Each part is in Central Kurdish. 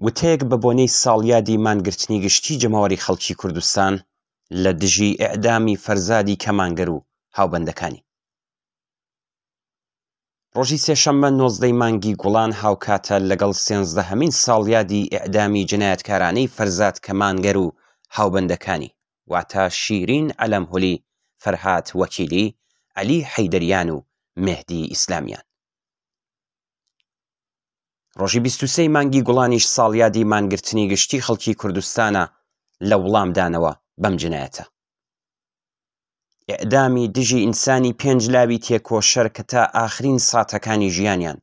وتەیەک بە بۆنەی ساڵیادی مانگرتنی گشتی جەماوەری خەڵکی کوردستان لە دژی ئێعدامی فەرزادی کەمانگەر و هاوبەندەکانی. ڕۆژی سێشەممە نۆزدەی مانگی گوڵان هاوکاتە لەگەڵ سێنزدەهەمین ساڵیادی ئێعدامی جنایەتکارانەی فەرزاد کەمانگەر و هاوبەندەکانی، واتە شیرین عەلەمهولی، فەرهاد وەکیلی، عەلی حەیدەریان و مێهدی ئیسلامیان. ڕۆژی 23 مانگی گوڵانیش ساڵیادی مانگرتنی گشتی خەڵکی کوردستانە لە وڵامدانەوە بەم جنایەتە. ئیعدامی دژی ئینسانی پێنج لاوی تێکۆشەر کە تا ئاخرین ساتەکانی ژیانیان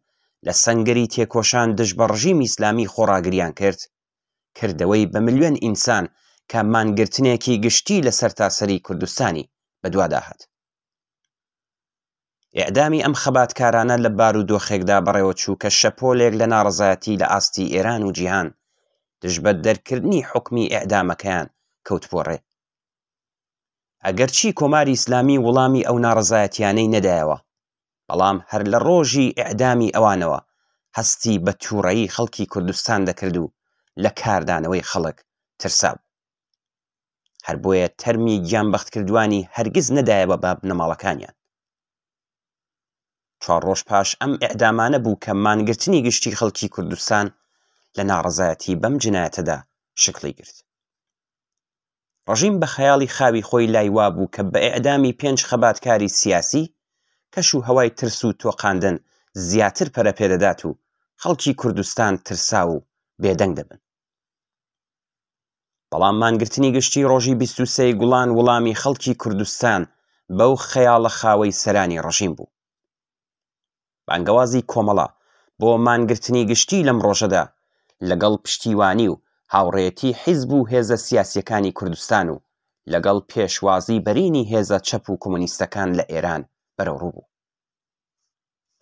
لە سەنگەری تێکۆشان دژ بە ڕژیمی ئیسلامی خۆڕاگریان کرد، کردەوەی بە ملیۆن ئینسان کە مانگرتنێکی گشتی لە سەرتاسەری کوردستانی بەدوادا هات. ئێعدامی ئەم خەباتکارانە لە بارودۆخێکدا بەڕێوەچوو کە شەپۆلێک لە ناڕەزایەتی لە ئاستی ئێران و جیهان دژ بە دەرکردنی حوکمی ئێعدامەکەیان کەوتبووە ڕێ. ئەگەرچی کۆماری ئیسلامی وڵامی ئەو ناڕەزایەتییانەی نەدایەوە، بەڵام هەر لە ڕۆژی ئێعدامی ئەوانەوە هەستی بە تووڕەیی خەڵکی کوردستان دەکرد و لە کاردانەوەی خەڵک ترسابوو. هەر بۆیە تەرمی گیانبەختکردووانی هەرگز نەدایەوە بە بنەماڵەکانیان. چوار ڕۆژ پاش ئەم ئێعدامانە بوو کە مانگرتنی گشتی خەڵکی کوردستان لە ناڕەزایەتی بەم جنایەتەدا شکڵی گرت. ڕژیم بە خەیاڵی خاوی خۆی لای وابوو کە بە ئێعدامی پێنج خەباتکاری سیاسی، کەش و هەوای ترس و تۆقاندن زیاتر پەرە پێدەدات و خەڵکی کوردستان ترساو و بێدەنگ دەبن. بەڵام مانگرتنی گشتی ڕۆژی 23 گوڵان وڵامی خەڵکی کوردستان بەو خەیاڵە خاوەی سەرانی ڕژیم بوو. بانگەوازی کۆمەڵە بۆ مانگرتنی گشتی لەم ڕۆژەدا لەگەڵ پشتیوانی و هاوڕێیەتی حیزب و هێزە سیاسیەکانی کوردستان و لەگەڵ پێشوازی بەرینی هێزە چەپ و کۆمۆنیستەکان لە ئێران بەرەوڕوو بوو.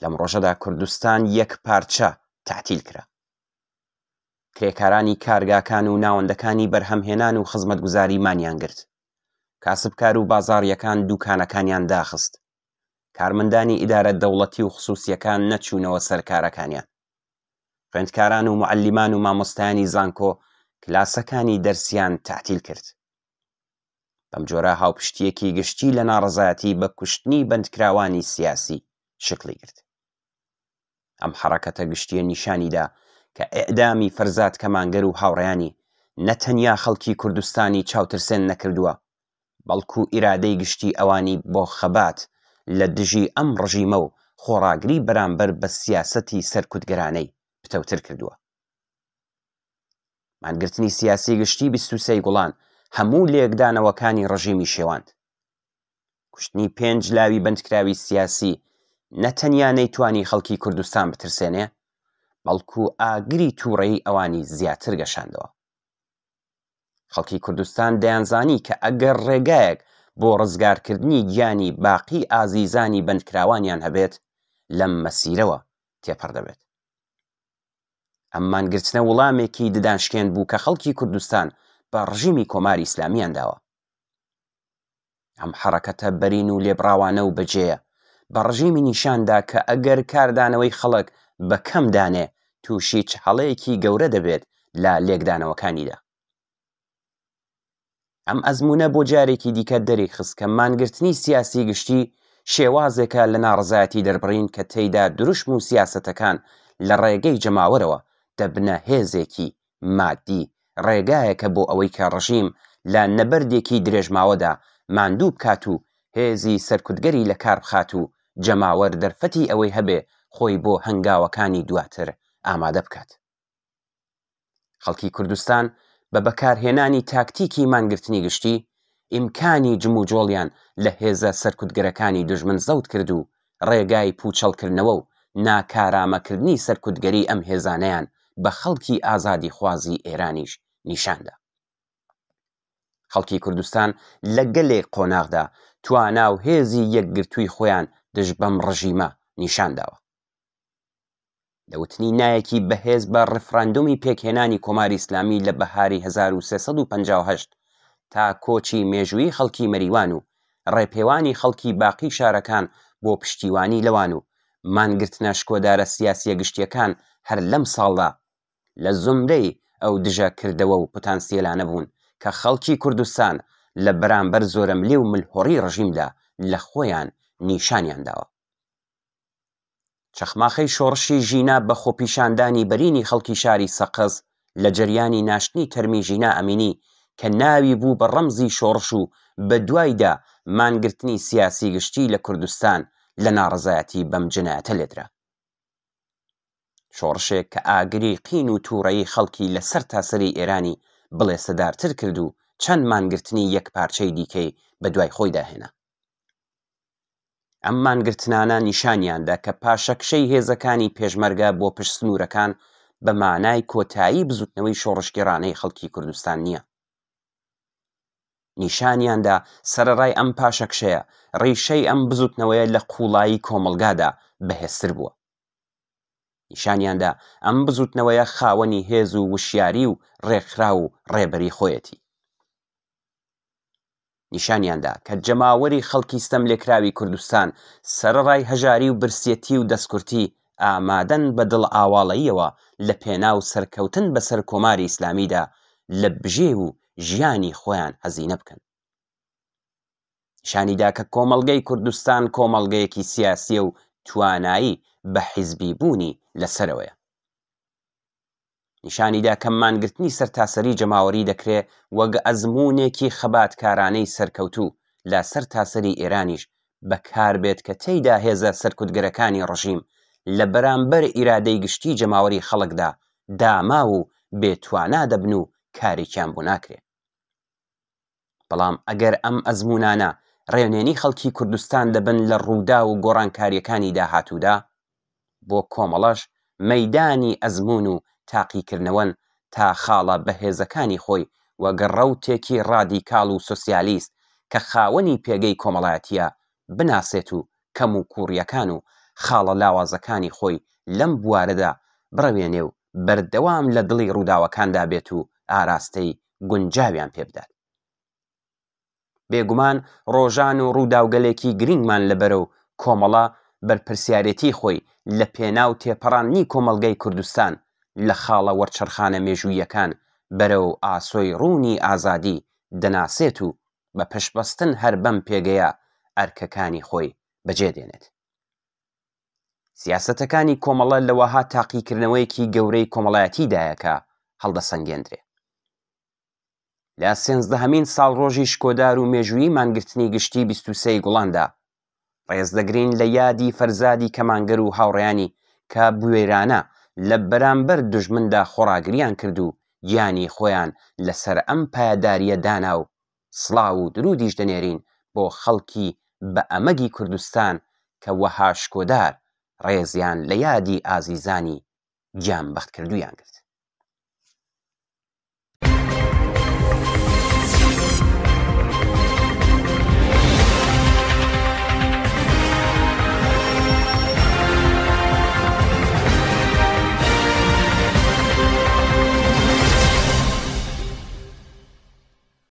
لەم ڕۆژەدا کوردستان یەکپارچە تەعتیل کرا. کرێکارانی کارگاکان و ناوەندەکانی بەرهەمهێنان و خزمەتگوزاری مانیان گرت. کاسبکار و بازاڕییەکان دووکانەکانیان داخست. کارمەندانی ئیدارە دەوڵەتی و خسوسییەکان نەچوونەوە سەر کارەکانیان. خوێندکاران و موعەلیمان و مامۆستایانی زانکۆ کلاسەکانی دەرسیان تەعتیل کرد. بەمجۆرە هاوپشتییەکی گشتی لە ناڕەزایەتی بە کوشتنی بەندکراوانی سیاسی شکڵی گرت. ئەم حەڕەکەتە گشتییە نیشانی دا کە ئێعدامی فەرزاد کەمانگەر و هاوڕێیانی نە تەنیا خەڵکی کوردستانی چاوترسێن نەکردووە، بەڵکوو ئیرادەی گشتی ئەوانی بۆ خەبات لە دژی ئەم ڕژیمە و خۆڕاگری بەرامبەر بە سیاسەتی سەرکوتگەرانەی پتەوتر کردووە. مانگرتنی سیاسی گشتی 23 گوڵان هەموو لێکدانەوەکانی ڕژیمی شێواند. کوشتنی پێنج لاوی بەندکراوی سیاسی نە تەنیا نەیتوانی خەڵکی کوردستان بترسێنێ، بەڵکو ئاگری تووڕەیی ئەوانی زیاتر گەشاندەوە. خەڵکی کوردستان دەیانزانی کە ئەگەر ڕێگایەک بۆ ڕزگارکردنی گیانی باقی ئازیزانی بەندکراوانیان هەبێت، لەم مەسیرەوە تێپەڕ دەبێت. ئەم مانگرتنە وڵامێکی ددانشکێن بوو کە خەڵکی کوردستان بە ڕژیمی کۆماری ئیسلامیان داوە. ئەم حەڕەکەتە بەرین و لێبڕاوانە و بەجێیە بە ڕژیمی نیشان دا کە ئەگەر کاردانەوەی خەڵک بە کەم دانێ تووشی چ هەڵەیەکی گەورە دەبێت لە لێکدانەوەکانیدا. ئەم ئەزموونە بۆ جارێکی دیکە دەریخست کە مانگرتنی سیاسی گشتی شێوازێکە لە ناڕەزایەتی دەربڕین کە تێیدا دروشم و سیاسەتەکان لە ڕێگەی جەماوەرەوە دەبنە هێزێکی مادی ڕێگایەکە بۆ ئەوەی کە ڕژیم لە نەبەردێکی درێژماوەدا ماندوو بکات و هێزی سەرکوتگەری لە کار بخات و جەماوەر دەرفەتی ئەوەی هەبێ خۆی بۆ هەنگاوەکانی دواتر ئامادە بکات. خەڵکی کوردستان بە بەکارهێنانی تاکتیکی مانگرتنی گشتی، ئیمکانی جموجۆڵیان لە هێزە سەرکوتگەرەکانی دوژمن زەوت کرد و ڕێگای پووچەڵکردنەوە و ناکارامەکردنی سەرکوتگەریی ئەم هێزانەیان بە خەڵکی ئازادیخوازی ئێرانیش نیشان دا. خەڵکی کوردستان لە گەلێک قۆناغدا توانا و هێزی یەکگرتووی خۆیان دژ بەم ڕژیمە نیشان داوە. لە وتنی نایەکی بەهێز بە ڕفراندۆمی پێکهێنانی کۆماری ئیسلامی لە بەهاری 1358 تا کۆچی مێژوویی خەڵکی مەریوان و ڕێپێوانی خەڵکی باقی شارەکان بۆ پشتیوانی لەوان و مانگرتنە شکۆدارە سیاسیە گشتیەکان هەر لەم ساڵدا. لە زومرەی ئەو دژە کردەوە و پتانسیەلانە بوون کە خەڵکی کوردستان لە بەرامبەر زۆرەملێ و ملهوڕی ڕژیمدا لە خۆیان نیشانیان داوە. چەخماخەی شۆڕشی ژینا بە خۆپیشاندانی بەرینی خەڵکی شاری سەقز لە جەریانی ناشتنی تەرمی ژینا ئەمینی کە ناوی بوو بە ڕەمزی شۆڕش و بە دوایدا مانگرتنی سیاسی گشتی لە کوردستان لە ناڕەزایەتی بەم جنایەتە لێدرا. شۆڕشێک کە ئاگری قین و تووڕەیی خەڵکی لە سەرتاسەری ئێرانی بڵێسەدارتر کرد و چەند مانگرتنی یەکپارچەی دیکەی بە دوای خۆیدا هێنا. ئەم مانگرتنانە نیشانیان دا کە پاشەکشەی هێزەکانی پێشمەرگە بۆ پشت سنوورەکان بە مانای کۆتایی بزووتنەوەی شۆڕشگێڕانەی خەڵکی کوردستان نییە. نیشانیان دا سەرەڕای ئەم پاشەکشەیە، ڕیشەی ئەم بزووتنەوەیە لە قووڵایی کۆمەڵگادا بەهێزتر بووە. نیشانیان دا ئەم بزووتنەوەیە خاوەنی هێز و وشیاری و ڕێکخراو و ڕێبەری خۆیەتی. نیشانیان دا کە جەماوەری خەڵکی ستەملێکراوی کوردستان سەرەڕای هەژاری و برسیەتی و دەستکورتی ئامادەن بە دڵئاواڵەییەوە لە پێناو سەرکەوتن بەسەر کۆماری ئیسلامیدا لە بژێو و ژیانی خۆیان هەزینە بکەن. نیشانی دا کە کۆمەڵگەی کوردستان کۆمەڵگەیەکی سیاسییە و توانایی بە حیزبی بوونی لە سەرەوەیە. نیشانی دا کە مانگرتنی سەرتاسەری جەماوەری دەکرێ وەک ئەزموونێکی خەباتکارانەی سەرکەوتوو لە سەرتاسەری ئێرانیش بەکار بێت کە تێیدا هێزە سەرکوتگەرەکانی ڕژیم لە بەرامبەر ئیرادەی گشتی جەماوەری خەڵکدا داماو و بێ توانا دەبن و کارێکیان بۆ ناکرێ. بەڵام ئەگەر ئەم ئەزموونانە ڕێنوێنی خەڵکی کوردستان دەبن لە ڕووداو و گۆڕانکارییەکانی داهاتوودا، بۆ کۆمەڵەش مەیدانی ئەزموون و تاقیکردنەوەن تا خاڵە بەهێزەکانی خۆی وەک ڕەوتێکی ڕادیکاڵ و سۆسیالیست کە خاوەنی پێگەی کۆمەڵایەتییە بناسێت و کەموکووڕییەکان و خاڵە لاوازەکانی خۆی لەم بوارەدا بڕەوێنێ و بەردەوام لە دڵی ڕووداوەکاندا بێت و ئاراستەی گونجاویان پێ بدات. بێگومان ڕۆژان و ڕووداوگەلێکی گرینگمان لەبەرە و کۆمەڵە بەرپرسیارێتیی خۆی لە پێناو تێپەڕاندنی کۆمەڵگەی کوردستان لە خاڵە وەرچەرخانە مێژووییەکان بەرەو ئاسۆی ڕوونی ئازادی دەناسێت و بە پشتبەستن هەر بەم پێگەیە ئەرکەکانی خۆی بەجێ دێنێت. سیاسەتەکانی کۆمەڵە لە وەها تاقیکردنەوەیەکی گەورەی کۆمەڵایەتیدایە کە هەڵدەسەنگێندرێ. لە سێنزدەهەمین ساڵڕۆژی شکۆدار و مێژوویی مانگرتنی گشتی 23 ی گوڵاندا، ڕێز دەگرین لە یادی فەرزادی کەمانگەر و هاوڕێیانی کە بوێرانە لە بەرامبەر دوژمندا خۆڕاگریان کرد و گیانی خۆیان لەسەر ئەم پایەدارییە دانا و سڵاو و دروودیش دەنێرین بۆ خەڵکی بە ئەمەگی کوردستان کە وەها شکۆدار ڕێزیان لە یادی ئازیزانی گیانبەختکردوویان گرت.